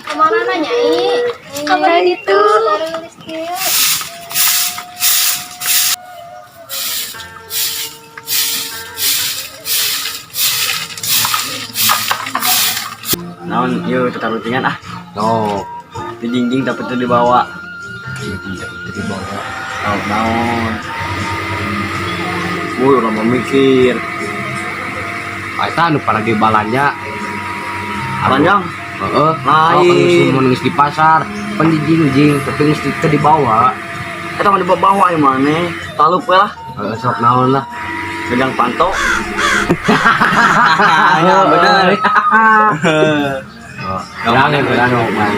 Kemana nanya Nyai? Kabar itu. Naon ieu tatarucingan ah. No, Dijingjing tapi teu dibawa. jadi teu dibawa. Oh, naon. Wuh, urang mah mikir. Eta anu pada dibalanja. Panjang. Heeh. Lain. Mun geus di pasar, pan dijingjing tapi geus teu dibawa. Eta mah dibawa ieu maneh. Taluk we lah. Heeh, sok naon lah. Megang panto. Ya bener. Oh, jangan jangan man.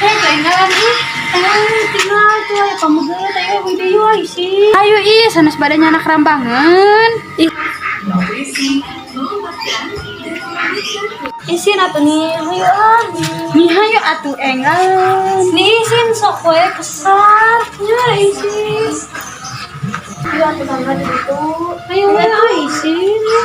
Eh, ketinggalan ih. Tinggal tuh ayo kamu geut ayo video isi. Ayo ih, sanes badannya anak rambangan. Ih. Isin atuh nih, ayo ah. Nih ayo atuh engan. Nih isin sok we kesar. Ya isin. Ayo atuh tangga di situ. Ayo we ah isin. Ya.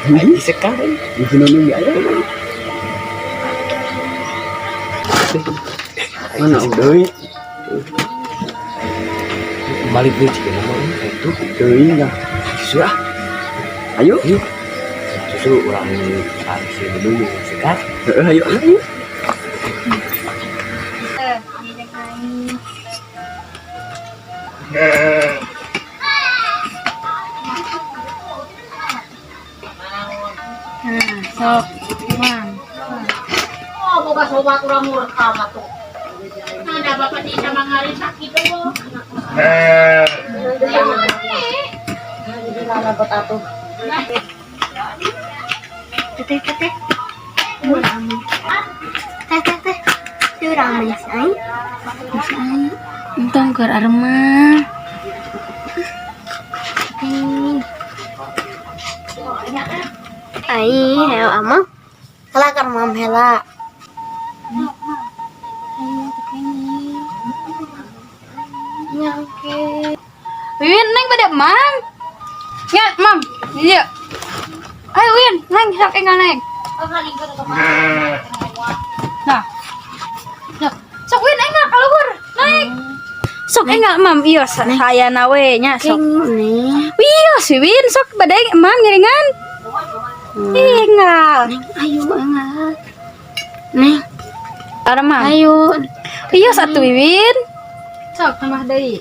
Ai sekarang di sini aya. Mana deui? Balik deui cik nama itu. Teuing dah. Susu ah. Ayo. Yuk. Susu urang si dulu jeung sekar. Heeh, ayo ayo. Eh, naik. Nah, sok, Mang. Oh, boga sobat urang murka mah tuh. Nah, ada bapak di sama ngari sakit tuh. Teteh, teteh. Teh, teh, teh. Curang manis ai. Manis ai. Entong keur aremah. Ai, heo amang. Hela kan mam hela. Ya, oke. Win, neng pada mam. Ya, mam. Iya. Ayo Win, neng sok enggal neng. Nah. Nah, sok Win enggal kaluhur, naik. Sok enggal mam, iya saya nawe nya sok. Nih, Wios, Win, sok bade mam ngiringan. Enggal. neng ayo enggak. Neng, Aremah. ayo. Wios atuh Wiwin. Sok tambah deui.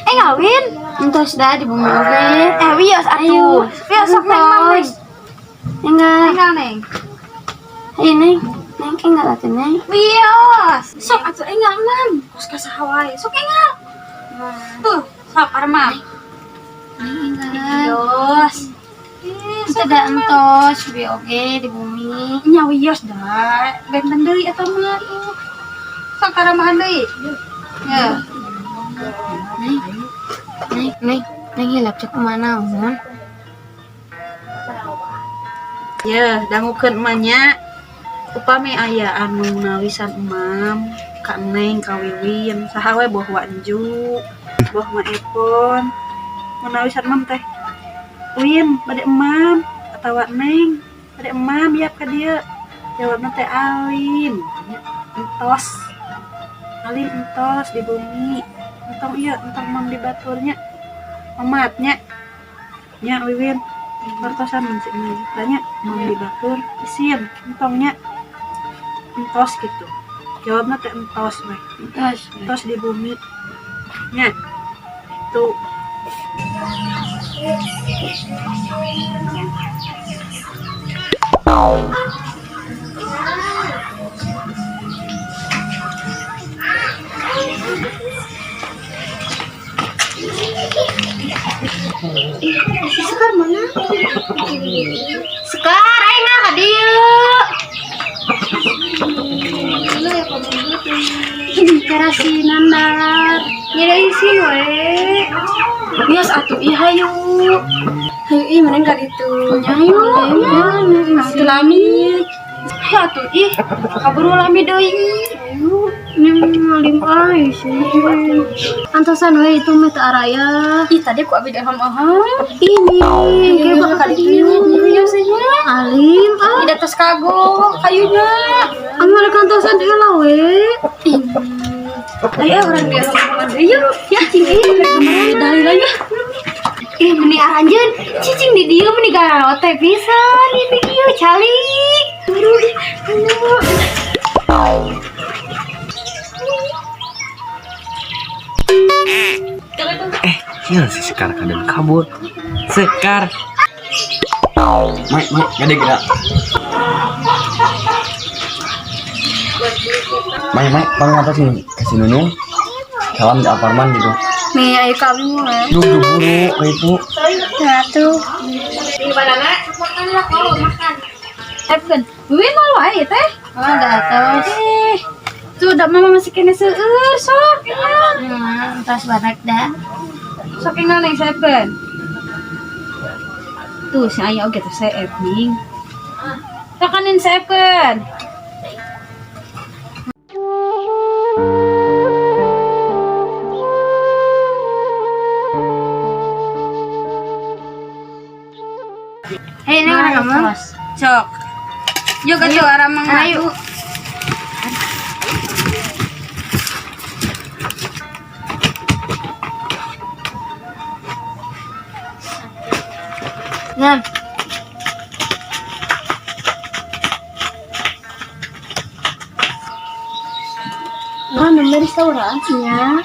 Enggal Win. Entos dah di bumi oge. Eh wios atuh. Wios sok neng mam neng. Enggak. Enggal neng. Ayo neng. Neng enggak atuh neng. Wios. Sok atuh enggal mam. Terus ka saha wae. Sok enggal. Tuh, sok aremah. Neng enggak. Wios. Itu dah entos bi oge di bumi. Nya wios dah. Benten deui eta mah tuh. Sok taramahan deui. Ya. Neng. Neng, neng, neng hilap cek kemana mun? Ya, dangukeun emaknya. Upami aya anu nawisan emam, ka Neng, ka Wiwin, saha we boh Wanju, boh Ma Epon. Mun nawisan emam teh. Win, bade emam atawa Neng, bade emam ya ka dieu. Jawabna teh alin. Entos. Alin entos di bumi. Entong ieu, entong emam di baturnya. Omatnya. Nya Wiwin. Pertosan mun si Neng tanya emam di batur isin entongnya entos gitu. Jawabna teh entos we. Entos. Entos di bumi. Nya. Tuh. Sekar mana? Sekar, ayo nggak ka dieu. Cara si Nandar. Nyada isin we. Bias atuh ih hayu. Hayu ih mana enggak gitu. Hayu. Ya, atuh lami. Hayu atuh ih. Kaburu lami deui. Hayu. Ini ngalim ai sih. Antosan we itu mah teu araya. Ih tadi ku abi aham-aham. Ini kayak bakal dieu. Alim ah. Tidak tos kagok kayunya. Anu rek antosan heula we. Ayo orang dia sama deui yuk. Ya cing ih dalil ya. Ih meni aranjeun cicing di dieu meni gararote pisan di dieu calik. Aduh, aduh. Iya si Sekar kadang kabur. Sekar. Mai, mai, gede gerak. Mai, mai, pang apa sih kasih Nunung? Salam di apartemen gitu. Nih ayo kamu we. Duh, duh, buru kayak itu. Nah tuh. Makan lah kalau makan. Eh bukan, Wiwin mau wae teh. Oh, da atos. Eh, tuh udah mama masih kena seueur sok. Entos barak da. Sok enggal neng sepen. Tuh si ayah oge tuh seep ning. Takanin sepen. Hei, neng orang ngomong. Sok. Yuk atuh aramang Ayo. Nah, Nah, nomor saurang nya.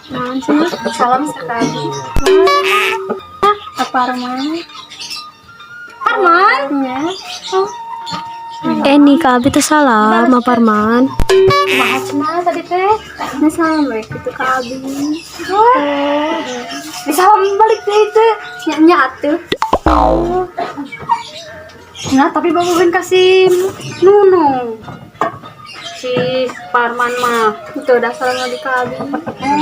Naon sih? Salam sekali. Wah, Parman. Parman? Nya. Oh. Eh nih Kak Abi tuh salah sama Parman. Kumaha cenah tadi teh? Nah, salam we kitu ka Abi. Oh. Disalam balik teh itu. Nya nya atuh. Nah, tapi bapak kasih Nunung. Si Parman mah. Itu udah salam lagi ka Abi.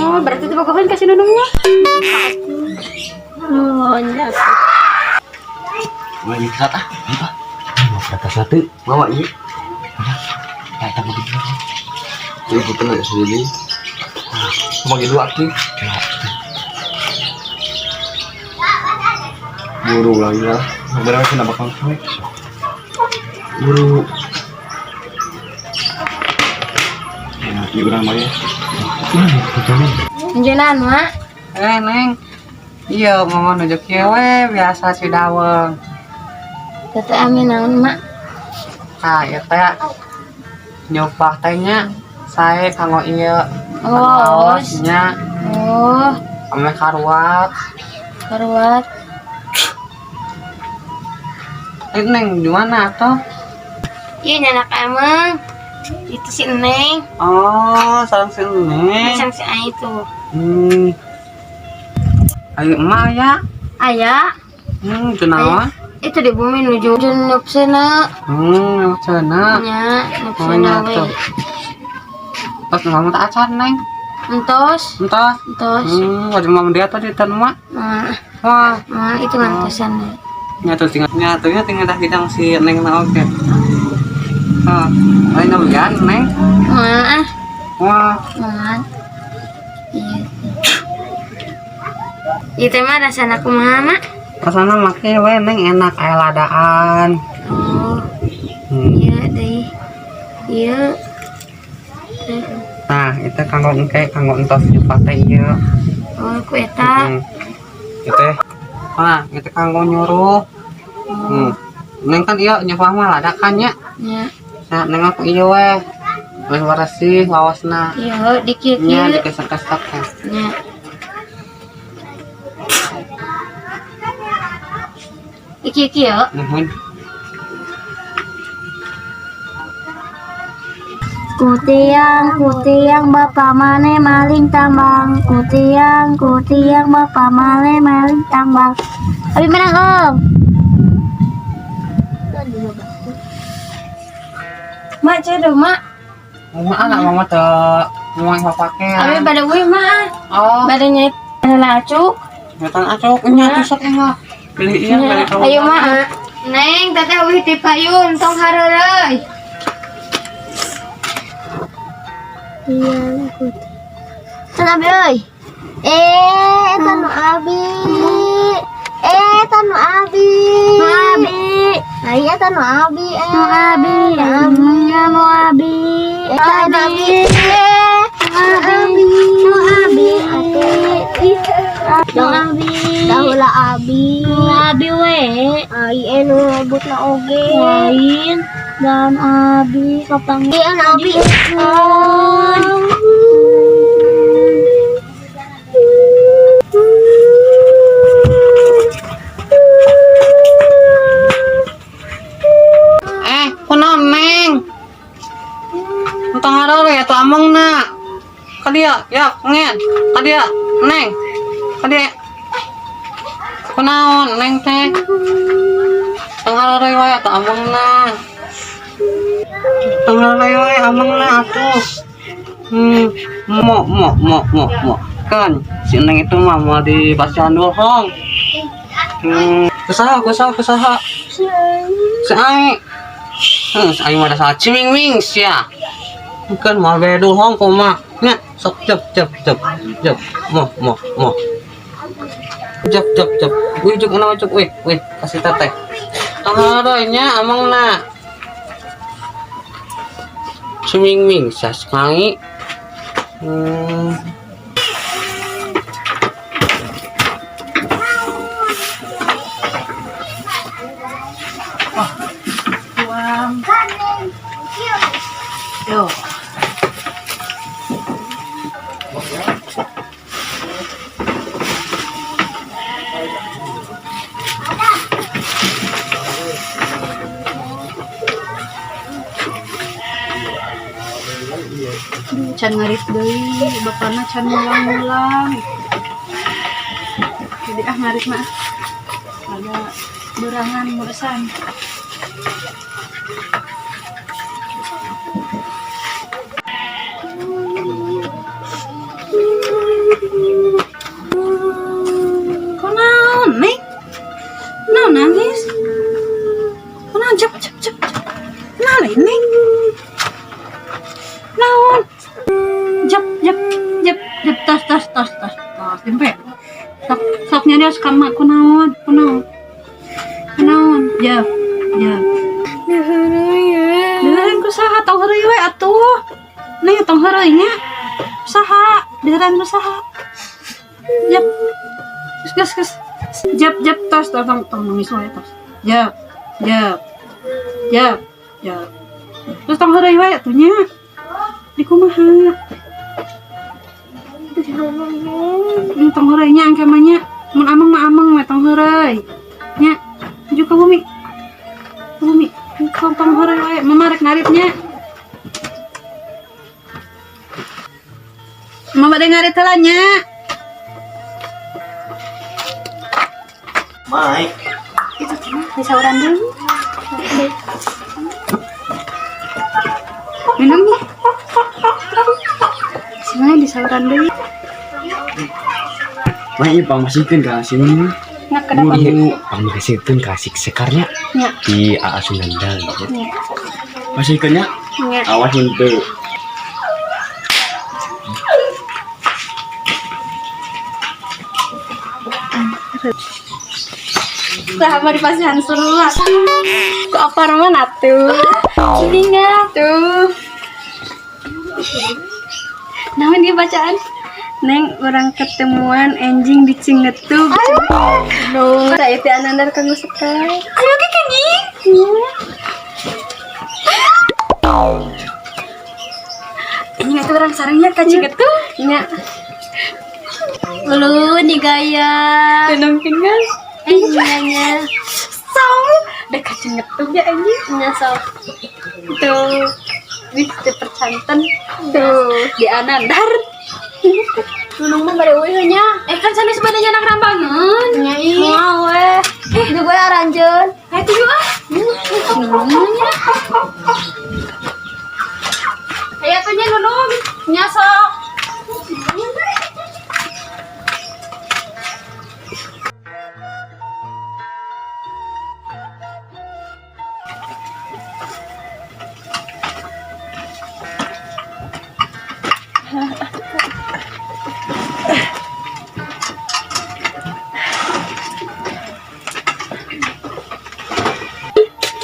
Oh, berarti itu bapak kasih Nunungnya? Oh, nya. Wah, ini kesat ah. Apa? Mau berapa satu? Bawa ini. Ya, kita bagi dua. Tuh, itu nggak sendiri. Bagi dua tuh. Buru lagi lah. Berapa sih bakal sampai? Buru. Ya, ini urang mah ya. Njenan, Mak. Eh, Neng. Iya, mama nuju kieu we biasa si daweng. Teteh ame naon, Mak? Tah, ieu teh nyupah teh nya sae kanggo ieu. Oh, Laos nya Oh, ame karuat. karuat. Eh, Neng di mana atuh? Iya, nyanak emang. Itu si Neng. Oh, sareng si Neng. Macam si Ai itu. Ayo emak ya. Ayah, Kunaon? itu di bumi nuju nupsena. Cenah. Nya, Oh, nupsena nya we. tuh. Tos mama tak acan, Neng. Entos, Entos. entos. Wajah mama dia tuh di tan mak. Nah, Wah, nah, itu ngantosan. nyatu tinggal nyatunya tinggal dah hidang si Neng na oke. Ah, lain namanya Neng. Nah, Wah, nah. Iya. Itu mah rasana kumaha, Mak? rasana make we Neng enak aya ladaan. Oh, iya deh. Iya. Nah, itu kanggo engke kanggo entos nyumpah teh ieu. Oh, ku eta. Itu. Nah, itu kanggo nyuruh. Neng kan ieu nyumpah mah ladakan nya. Nya. Nah, neng aku ieu we. Wes waresih lawasna. Iya, dikit Nya ieu. dikesek-kesek teh. Nya. Iki iki ya. Nuhun. Kutiang, kutiang, bapak mane maling tambang. Kutiang, kutiang, bapak mane maling tambang. Abi menang om. Mak cedo, Mak. Mama anak mama teu mau papakean. Abi bade uih mah. Oh, Bade nyait heula acuk. nyatan acuk nya tuh sok lah. Beli iya beli kamu. Ayo mah. Neng, teteh uih ti payun tong hareureuy. Iya, ikut. Tan abi euy. Eh, eta nu abi. Eh, eta nu abi. Nu abi. Nah, iya eta nu abi. Eh, nu abi. Nu abi. Nu abi. Eta nu abi. Nu abi. Nu abi. Atuh. Nu abi. Dahula abi. Nu abi we. Ai eh nu rebutna oge. Lain dan abi kapanggih. Iya, nu abi. Eh, kunaon Neng? Entong hareureuy atuh amengna. Ka dieu, ya, ngen. Ka dieu, Neng. Ka dieu. Kunaon Neng teh? Tong hareureuy wae atuh amengna. Tong hareureuy wae amengna atuh. Mo mo mo mo mo. Kan si Neng itu mah mau di pasihan hong. Kusaha kusaha kusaha. Si Ai. Si Ai mah dasar ciming ming sia. Kan mau bere hong koma. Nya, sok cep cep cep cep. Mo mo mo. Cep cep cep. Wih cuk una cuk wih wih kasih teteh. Tong hareureuy nya amengna. Ciming ming sia sekali. Uang. Yo. Aduh, can ngarit deui, bapana can mulang-mulang. Jadi ah ngarit mah. Ada berangan bosan. Kunaon, Neng? Naon nangis? Kunaon cep cep cep. Naon Neng? Naon? Jep jep jep jep tas tas tas tas tas tempe. Sok sok nyarios ka mak kunaon? Kunaon? Kunaon? Jep jep. Deureun ku saha tong heureuy we atuh. Neng tong heureuy nya. Saha? Deureun ku saha? Jep. Geus geus. Jep jep tos tos tong tong nangis wae tos. Jep jep. Jep jep. Terus tong heureuy we atuh nya. Di kumaha? Tong heureuy nya engke mah nya. Mun ameng mah ameng we tong heureuy. Nya, maju ka bumi. Ka bumi. Tong tong heureuy wae, mama rek narit nya. Mama bade ngarit heula nya. Mai. Itu cenah disauran deui. Minum nih. Sini disauran deui. Mai pangmasikeun ka si Neng. Nya kenapa? Guru pangmasikeun ka si sekarnya Nya. di AA Sunandar. Nya. Masikeun nya Nya. awas untuk Sama di pasihan seru. Ku apa mana tuh? Gini nggak tuh? Namun dia bacaan. Neng orang ketemuan anjing di Cingetu. No, saya teh anandar kanggo sekali. Ayo ke anjing. Ini itu orang sarangnya ka Cingetu. Nya. Lu nih gaya. Tenang tinggal. Eh, nya. Sau, dekat Cingetu ya anjing. Nya sok. Tuh. Wih, teu percanten. Tuh, di Anandar. Nunung mah bade uih nya. Eh kan sanes badanya anak rambangan. Nya ih. Moal we. Eh, juga gue aranjeun. Ayo tuh yuk ah. Nunungnya. Ayo tuh. Nya nulung. Nya sok.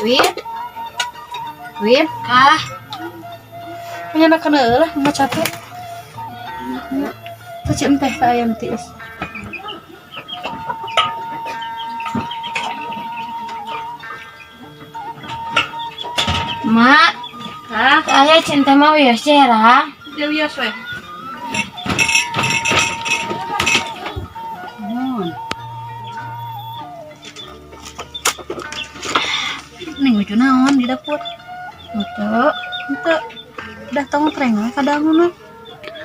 Win. Win, kalah. Punya anak kena lah, mah capek. Tuh cik teh ka ayam tiis. Mak, Hah? ayah cinta mau ya Sarah. Dia wios we. Nuhun. Neng lucu naon di dapur. Untuk Ente udah tong treng we kadang nu.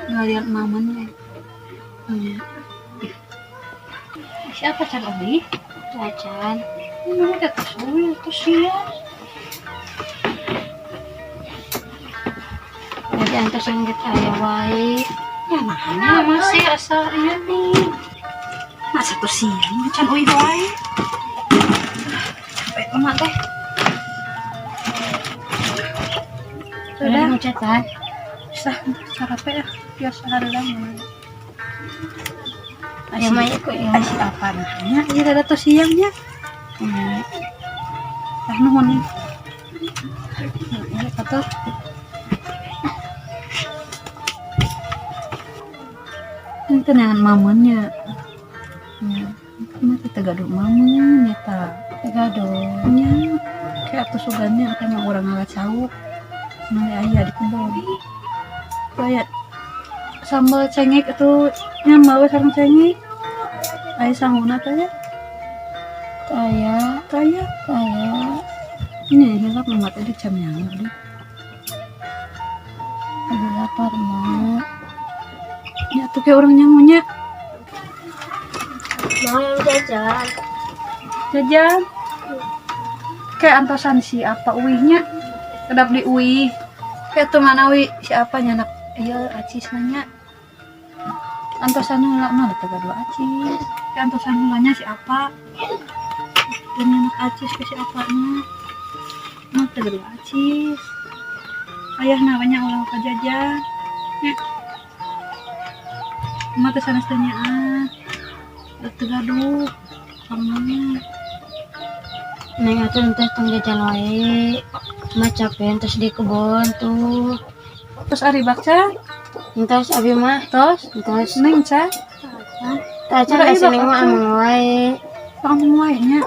Ngalian maman we. Nya. Siapa can obi? Acan. Ini mah teh tos uwi tos sia. Jadi antos anggit ayah wae. Ya nah masih asa ieu nih. Masa tos siang can uwi wae. Capek emak teh. Udah Udah, ngucatan. sah sarape ah, biasa hareudang mah. Ya mah ikut ya. Asi apa nanya? Iya ada tuh siangnya. Tah nuhun. Iya kata. Ini tenangan mamonnya. Ya, mah teh gaduh mamon ya ta. Gaduh. Nya, kayak atuh sugannya apa mah urang ngala cau. Mana aya di kebon. Kayak sambal cengek itu nyambal sareng cengek. Aya sanguna teh nya. Ayah, Taya. ayah. Ini hilap mama tadi jam yang tadi. Lagi lapar, Mak. Ya tuh kayak orang nyangunya. Mau yang jajan. Jajan. Kayak antosan si apa uihnya. Kedap di uih. Kayak tuh mana wi si apa nyanak iya acis nanya. Antosan heula mah teu gaduh acis. Kayak antosan heulanya si apa. Dan nyanak acis ke si apanya. Mah teu gaduh acis. Ayah namanya ulah ka jajan. Nya. Mah teh sanes teh nyaah. Teu gaduh. Kamana? Neng atuh teh tong jajan wae. Mak capek terus di kebun tuh. Terus ari bakca, Entos abi mah, tos, entos. neng ca, Tacan Udah, kasih ibak neng mah atuh. ameng wae. Kamu wae nya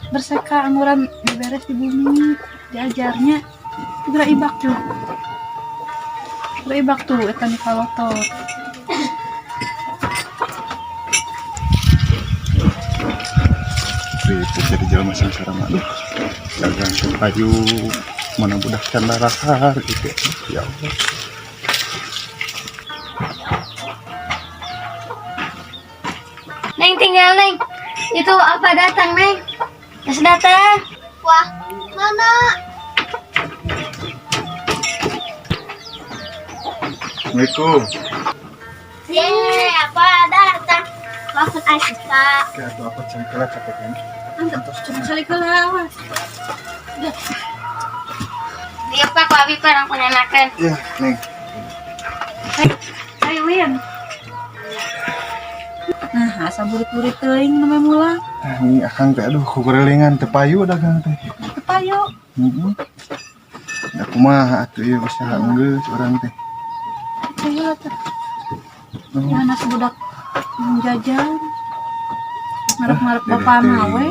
berseka angguran diberes di bumi, diajarnya. Geura ibak tuh. Geura ibak tuh eta nu kalotot. Ribut jadi jelema sangsara mah aduh. Dagang teu payu, mana budak can darahar gitu. Ya Allah. Neng tinggal neng. Itu apa datang neng? Terus datang. Wah, mana? Assalamualaikum. Yeay, apa datang? Maksud Aisyah. Kayak atuh apa cengkelat capek kan. Cuma calik heula awas. Dia pak ku abi parang penenakan. Ya, Neng. Ayo Win. Nah, asa burit-burit teuing nu mulang. Ah, ini akang teh aduh kukurelingan teu payu dagang teh. Teu payu. Heeh. Da kumaha atuh ieu usaha geus urang teh. Ayo teh. Mana budak jajan. Ngarep-ngarep bapak mah we.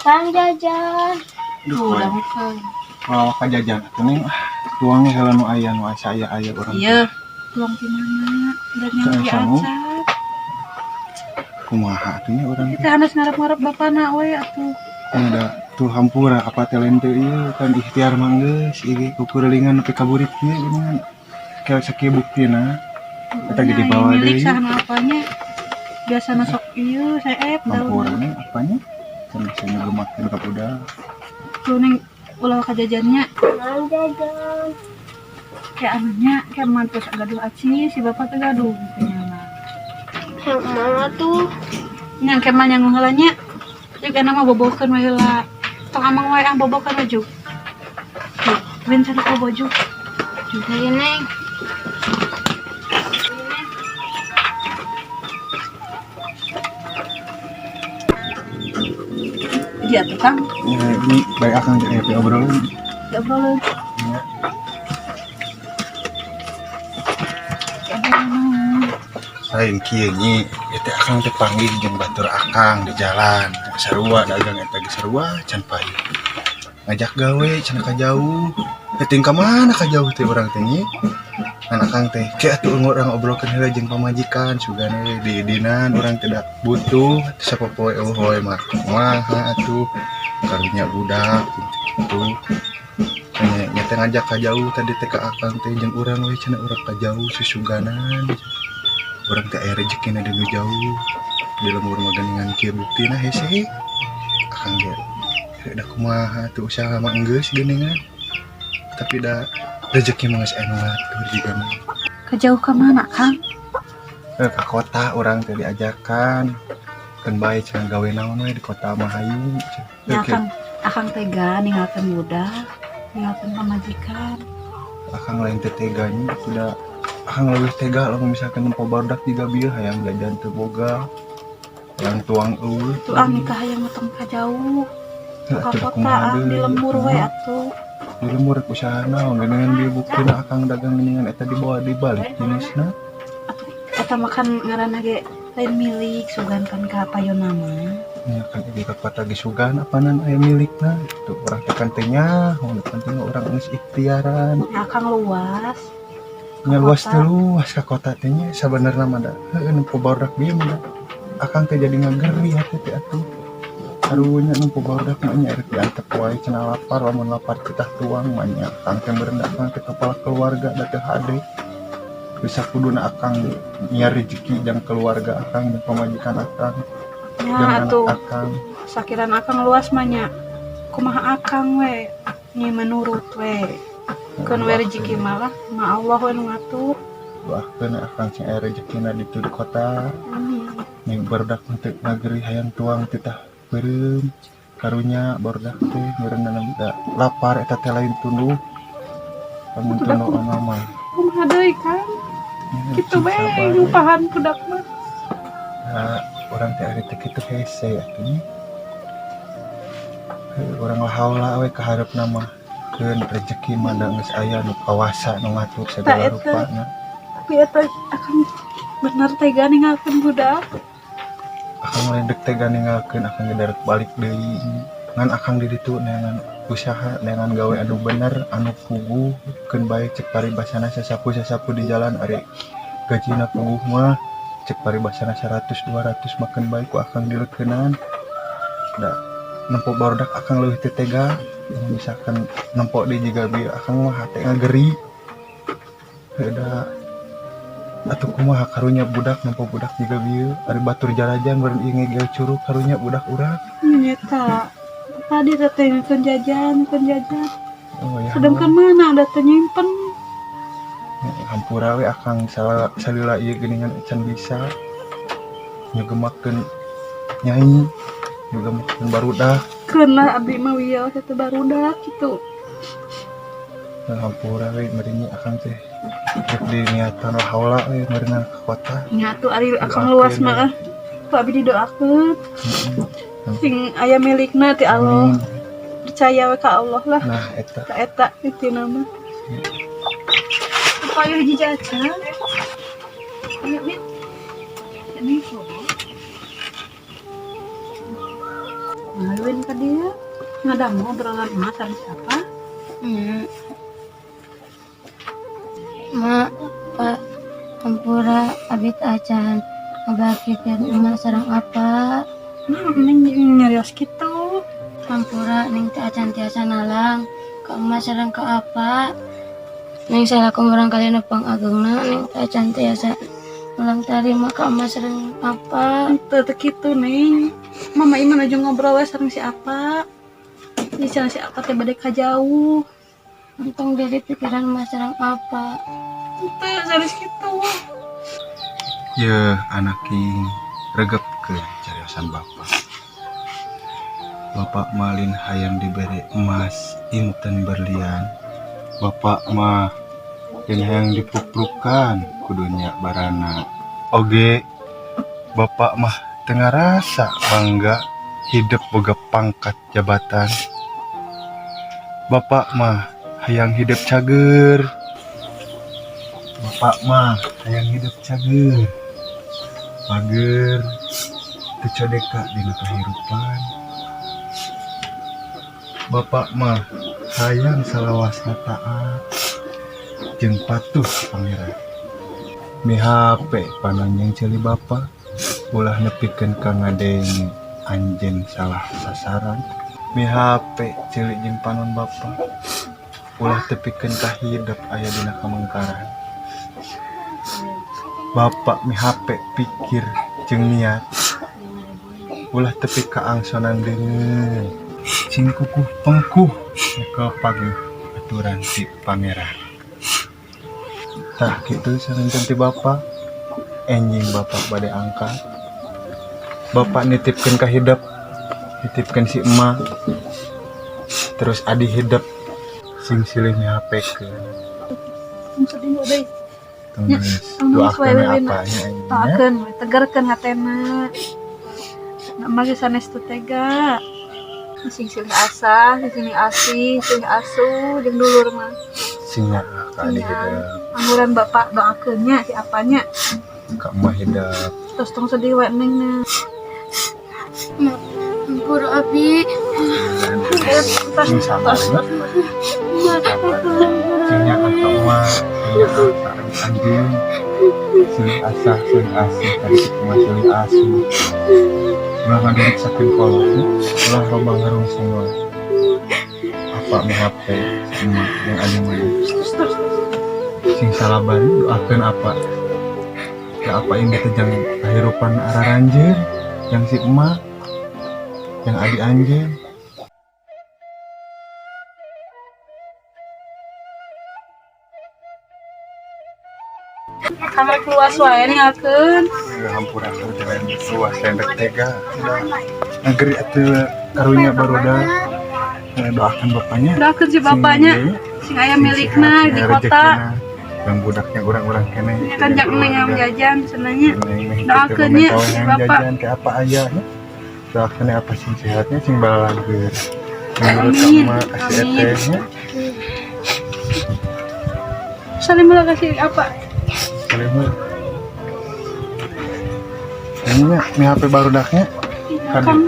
Kang jajan. Duh, Tuh, udah bukan. Kalau ka jajan atuh Neng, ah, tuangnya heula nu aya nu asa aya-aya urang. Iya. Tuang di mana? Udah nyampe Saya sanggup. acan. Kumaha atuh nya urang teh. Kita harus ngarep-ngarep bapak na we atuh. Ada tuh hampura apa teh lain teu ieu kan ikhtiar mah geus ieu kukurelingan nepi ka burit kieu geuningan. Kayak sakieu buktina. Eta ge dibawa milik deui. saha apanya. Biasa masuk ieu seep daun. Hampura nya apanya? Can bisa nyegemakeun ka budak. Tuh neng ulah ka jajannya. Kang jajan. Kayak anunya kayak mantus gaduh aci si bapak teh gaduh gitu nya mah. Yang mana tuh? Nya kayak mah nyangu heula nya. Juga nama bobokeun we heula. Tong amang wae ah bobokeun we juk. Tuh, Win cari bobo juk. Ayo Neng. Dia tuh Kang, Ya, ini baik akang jeung aya obrolan. diobrolin. Ya. Lain kieu nyi, ieu teh akang teh panggih jeung batur akang di jalan. Sarua dagang eta ge sarua can payu. Ngajak gawe cenah ka jauh. Teuing ka mana ka jauh teh urang teh nyi? Ngan akang teh ke atuh urang obrolkeun heula jeung pamajikan sugan we diidinan urang tidak butuh sapopoe eueuh we mah kumaha atuh karunya budak gitu. Nya nya teh ngajak ka jauh tadi teh ka akang teh jeung urang we cenah urang ka jauh susuganan. Urang teh aya rejekina di nu jauh. Di lembur mah geuningan kieu buktina hese. Akang ge da kumaha tuh usaha mah enggeus geuningan. Tapi da rezeki mah geus aya nu ngatur jiga mah. Ke jauh ke mana Kang? Ka kota urang teh diajakan. Keun bae cenah gawe naon we di kota mah hayu. Ya Kang, akang tega ninggalkeun budak, ninggalkeun pamajikan. Akang lain teh teganya sudah akang leuwih tega lamun misalkan nempo barudak jiga bieu hayang jajan teu boga. Hayang tuang eueuh. Tuh ah nikah hayang tong ka jauh. Heuh, Ka atuh kota kumaha ah di deui, lembur we atuh. Atuh. Di lembur rek usaha naon geuningan bieu buktina akang dagang geuningan eta dibawa dibalik jenisna. Atuh eta makan ngaranna ge lain milik sugan kan ka payonna mah. Nya kan ieu ka kota ge sugan apanan aya milikna gitu. Urang teh kan teu nyaho, nu penting mah urang geus ikhtiaran. Ya akang luas. Nya luas Kota. Teh luas ka kota teh nya sabenerna mah da heueuh nempo barudak bieu mah da. Akang teh jadi ngageri hati teh atuh. Karunya nempo barudak mah nya rek diantep wae cenah lapar lamun lapar teh tuang mah nya akang teh meureun akang teh kepala keluarga da teu hade. Bisa kuduna akang nyiar rezeki jang keluarga akang jeung pamajikan akang Ya jeung anak atuh akang. Sakiran akang luas mah nya. Kumaha akang we nya menurut we. Keun we rezeki mah lah, mah Allah we nu ngatur. Doakeun akang sing aya rezekina ditu di kota. Amin. Nih barudak teu ngageri hayang tuang titah beureum. Karunya barudak teh meureun da lapar eta teh lain tunduh. Lamun Budak tunduh ana mah. Kumaha deui Kang? Ya, Kitu sing we sabar we. nyumpahan budak mah. Nah, urang teh ari teh kitu hese atuh nya. Heuh, urang lah haula we ka hareupna mah. Keun rezeki mah da geus aya nu kawasa nu ngatur segala Eta. Rupana. Tapi eta akang bener tega ninggalkeun budak. Akang lain dek tega ninggalkeun akang ge darek balik deui. Ngan akang di ditu neangan usaha neangan gawe anu bener anu puguh keun bae cek paribasana sasapu-sasapu di jalan ari gajina puguh mah cek paribasana 100 200 makan bae ku akang dileukeunnan. Da nempo barudak akang leuwih teu tega lamun misalkan nempo deui jiga bieu akang mah hate ngageri. Heuh da atuh kumaha karunya budak nempo budak jiga bieu ari batur jarajan meureun ieu ngegel curug karunya budak urang. Nyeta. Tadi teh ngeun jajan, ngeun jajan. Oh ya. Sedangkan mana ada teh nyimpen. Ya, hampura we akang salah salila ieu geuningan can bisa nyegemakeun nyai nyegemakeun barudak. Keun lah abdi mah wieu teh barudak kitu. Ya, hampura we meureun akang teh rek diniatan lah haula we meureun ka kota. Nya atuh ari akang luas Doakeun mah ah. Ku abdi didoakeun Heeh. sing aya milikna ti Allah. Amin. Percaya we ka Allah lah. Nah eta. Ka eta intina mah. Apa aya hiji jajan? Ayo, Min. Ini kok. Ngawin ka dia. Ngadamu obrolan emak sama siapa? Hmm. Ma, Pak, hampura abi teh acan ngabakikeun emak sareng apa. Nah, neng nyarios kitu. Hampura neng teh acan tiasa nalang ka emak sareng ka apa. Neng salaku murangkalih nu pangagengna neng teh acan tiasa ulang tarima ka emak sareng apa. Teu teu kitu, Neng. Mama ieu mah nuju ngobrol we sareng si Apa. Di sana si Apa teh bade ka jauh. Untung dari pikiran mas sareng apa. Teu sanes kitu. Ye, anak king regepkeun cariosan bapak. Bapak mah lain hayang diberi emas inten berlian. Bapak mah lain hayang dipuplukkan ku dunya barana. Oge, bapak mah teu ngarasa bangga hidup boga pangkat jabatan. Bapak mah hayang hidup cager. Bapak mah hayang hidup cager. Pager teu codeka dina kahirupan. Bapak mah hayang salawasna taat jeung patuh ka Pangeran. Mihape panon jeung ceuli bapa ulah nepikeun ka ngadenge anjeun salah sasaran. Mihape ceuli jeung panon bapa ulah tepikeun ka hidep aya dina kamungkaran. Bapak mihape pikir jeung niat ulah tepi ka angsonan deungeun. Sing kukuh pengkuh nyekel paguh aturan ti Pangeran. Tah kitu saranten ti bapa, enjing bapak bade angkat. Bapak nitipkeun ka hidep, nitipkeun si emak, terus adi hidep sing silih mihapekeun. Tong sedih deui. Tong Nya, nangis. tong nangis wae Doakeun we we apanya nya. Doakeun we, tegerkeun hatena. Emak ge sanes teu tega. Sing silih asah, sing silih asih, silih asuh jeung dulur mah. Sing nyaah ka adi Nya. hidep. Angguran bapak doakeun nya si apanya. Ka emak hidep. Terus tong sedih wae neng na. Ampura abi. Tos Sing sabar tos. nya. Sabar. Sing nyaah ka emak, sing nyaah ka anjeun. Silih asah, silih asih, tadi kitu mah silih asuh. Ulah ngaduriksakeun kolot nya, ulah loba ngarungsung wae. Apa mihape si emak jeung adi mah. Terus terus. Sing salabar doakeun apa. Ya apa ini teh jang kahirupan araranjeun, yang si emak, yang adi anjeun. Kamar luas wae ninggalkeun. Ya hampura teh lain luas lain rek tega. Negeri atuh karunya barudak. Doakan bapaknya. Doakeun si bapaknya sing aya milikna di kota. Yang budaknya urang-urang keneh. Nya kan jak neng yang jajan cenah nya. Doakeun nya si bapak. Jajan ke apa aja nya. Doakeun apa sing sehatnya sing balalageun. Menurut Amin. emak kasih Amin. eteh nya. Salim heula kasih apa? Salim heula. Ini nya mi HP barudaknya. Kade. Akang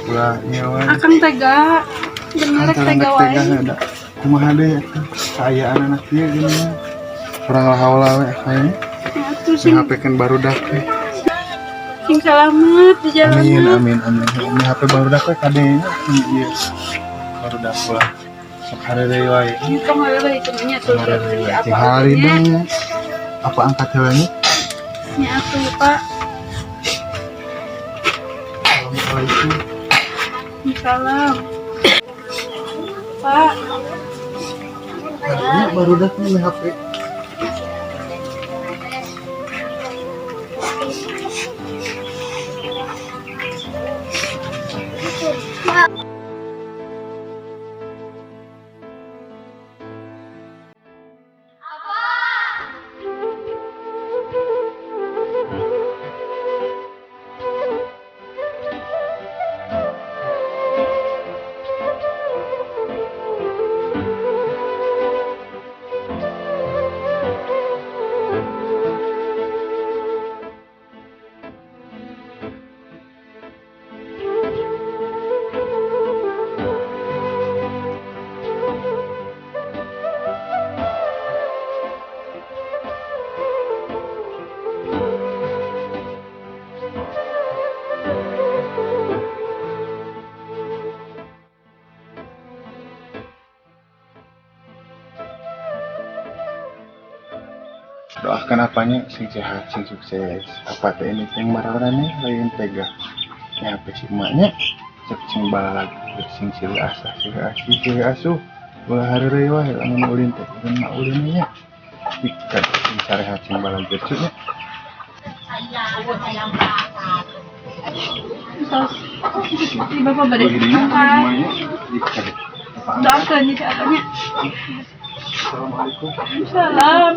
Ulah ieu wae. akang tega. Bener rek tega wae. Tega kumaha deui atuh kaayaan anak ieu gini nya. Kurang lah haula we kayaknya. Atuh Mi sing HP kan barudak we. sing selamat di Amin jalanan. amin amin. Mi HP barudak we kade nya ieu. Barudak ulah sok hareureui wae. Ieu tong heula hitungannya nya tuh. Hareureui wae. Apa Cing harideng nya. Apa angkat heula nya? Nya atuh Pak. Assalamualaikum. Salam. Pak, Ini barudak nih HP. Doakan apanya sing sehat sing sukses. Apa teh ini teh mararane lain tega. Ya HP si emaknya cek sing balalag sing silih asah silih asih silih asuh. Ulah hareureuy wae lamun ulin teh, urang mah ulin nya. Ikan sarehat sing balageur cu nya. Di bapak bade. Doakeun nya apanya. Assalamualaikum. Salam.